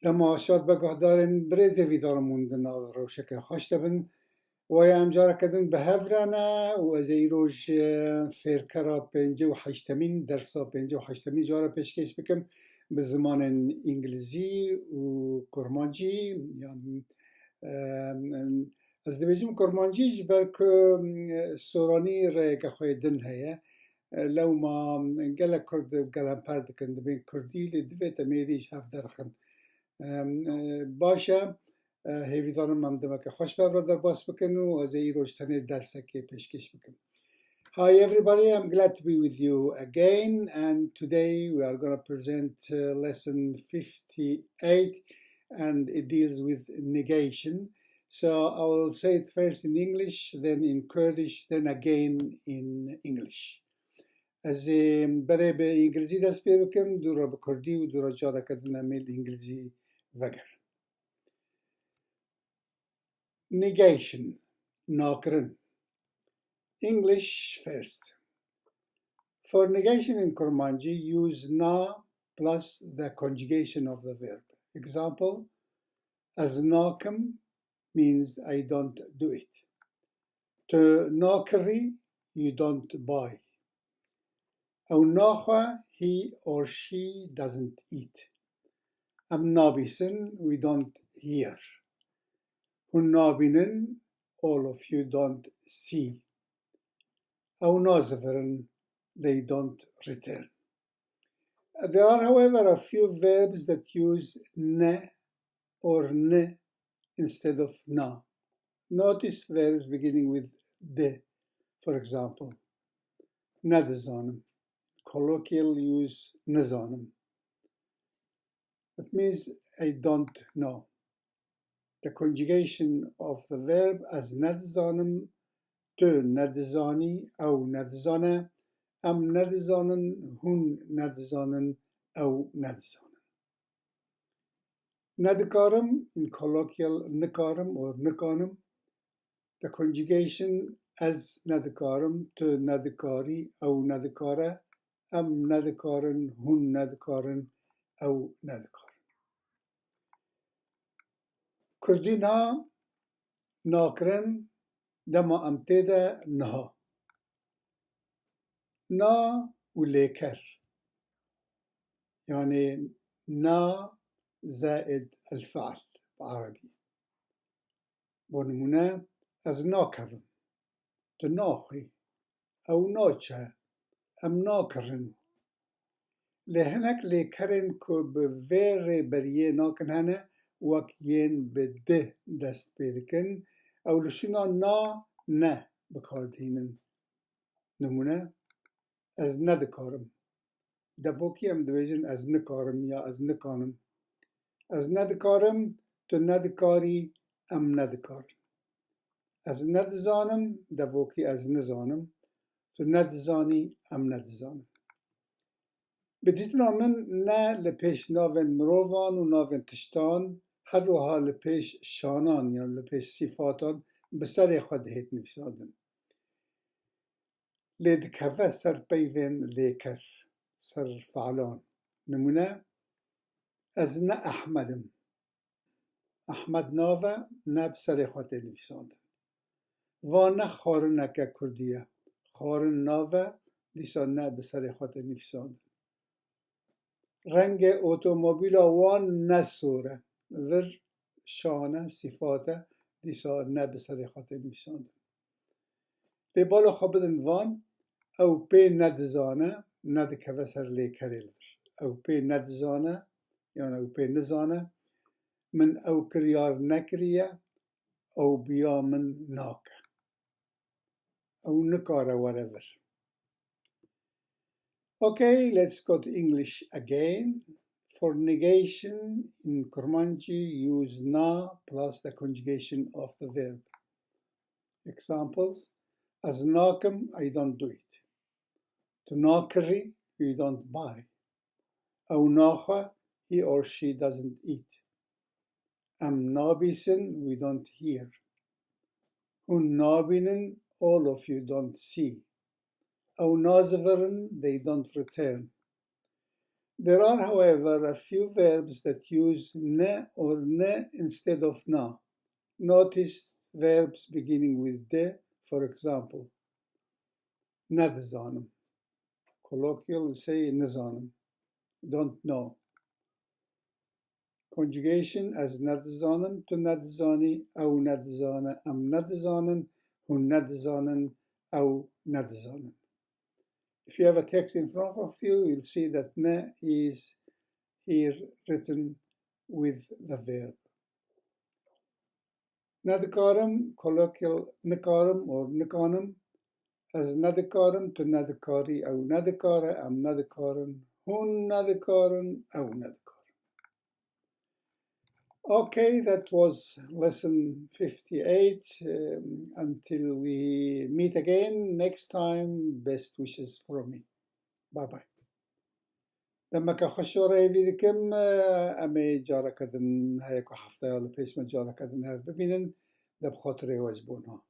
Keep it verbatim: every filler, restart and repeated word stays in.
Dema şad be guhdarên birêz, hêvîdarim hûn di nav rewşeke xweş de bin. Waya em careke din bi hev re ne û ez ê îroj, e, fêrkera pêncî û heştemîn, dersa pêncî û heştemîn cara pêşkêş bikim bi zimanên îngilizî û kurmancî, yan, e, ez dibêjim kurmancî ji ber ku, e, soranî rêyeke xwe yê din heye. E, lewma gelek Kurd gelemper dikin, dibên Kurdî, lê divê em êdî ji hev derxin. Em, e, baş e, e, hêvîdarim em demeke xweş bi hev re derbas bikin û ez ê îroj tenê dersekê pêşkêş bikim. Hi everybody, I'm glad to be with you again, and today we are gonna present, uh, lesson fifty-eight, and it deals with negation. So I will say it first in English, then in Kurdish, then again in English. Ez ê berê bi îngilizî dest pê bikim, dû re bi kurdî û dû re careke din em ê li îngilizî vegerin. Negation, nakirin. English first. For negation in Kurmanji, use na plus the conjugation of the verb. Example, ez nakim means I don't do it. Tu nakirî, you don't buy. Ew naxwe, he or she doesn't eat. Em nabîsin, we don't hear. Hûn nabînin, all of you don't see. Ew nazivirin, they don't return. There are, however, a few verbs that use ne or ni instead of na. Notice verbs beginning with di, for example. Nedizanim. Colloquial use nizanim. It means I don't know. The conjugation of the verb ez nedizanim, tu nedizanî, ew nedizane, em nedizanin, hûn nedizanin, ew nedizanin. Nedikarim, in colloquial nikarim or nikanim. The conjugation ez nedikarim, tu nedikarî, ew nedikare, em nedikarin, hûn nedikarin, ew nedikarin. Kurdî na nakirin dema em tê de niha. Na û lêker. Yanî na zaid el-fe'l bi erebî. Bo nimûne, ez nakevim. Tu naxwî. Ew naçe. Em nakirin. Lê hinek lêkerên ku bi vê rêberiyê nakin hene, wek yên bi di dest pê dikin, ew li şûna na, ne bi kar dihînin. Nimûne, ez nedikarim. Devokî em dibêjin ez nikarim ya ez nikanim. Ez nedikarim, tu nedikarî, em nedikarin. Ez nedizanim, devokî ez nizanim, tu nedizanî, em nedizanin. Bi dîtina min ne li pêş navên mirovan û navên tiştan, her wiha li pêş şanan yan li pêş sîfatan bi serê xwe dihêt nivîsandin. Lê dikeve ser peyvên lêker, ser fe'lan. Nimûne, ez ne Ehmed im. Ehmed nav e, ne bi serê xwe tê nivîsandin. Va ne xwarineke kurdî ye. Xwarin nav e, dîsa ne bi serê xwe tê nivîsandin. Rengê otomobîla wan ne sor e. Vir şan e, sîfat e, dîsa ne bi serê xwe tê nivîsandin. Lê bala xwe bidin van, ew pê nedizane, nedikeve ser lêkerê li vir. Ew pê nedizane, yan ew pê nizane, min ew kiryar nekiriye, ew bi ya min nake. Ew nikare were vir. Okay, let's go to English again. For negation in Kurmanji, use na plus the conjugation of the verb. Examples, ez nakim, I don't do it. Tu nakirî, you don't buy. Ew naxwe, he or she doesn't eat. Em nabîsin, we don't hear. Hûn nabînin, all of you don't see. Ew nazivirin, they don't return. There are, however, a few verbs that use ne or ne instead of na. Notice verbs beginning with de, for example. Nedizanim. Colloquial will say nizanim. Don't know. Conjugation, ez nedizanim, tu nedizanî, ew nedizane, em nedizanin, hûn nedizanin, ew nedizanin. If you have a text in front of you, you'll see that ne is here written with the verb. Nedikarim, colloquial nikarim or nikanim, ez nedikarim, tu nedikarî, ew nedikare, em nedikarin, hûn nedikarin, ew nedikarin. Okay, that was lesson fifty-eight. Um, until we meet again next time, best wishes from me. Bye bye. Demeke xweş ji we re hêvî dikim. Em ê careke din, heye ku hefteya li pêş me careke din hev bibînin. De bi xatirê we ji bo niha.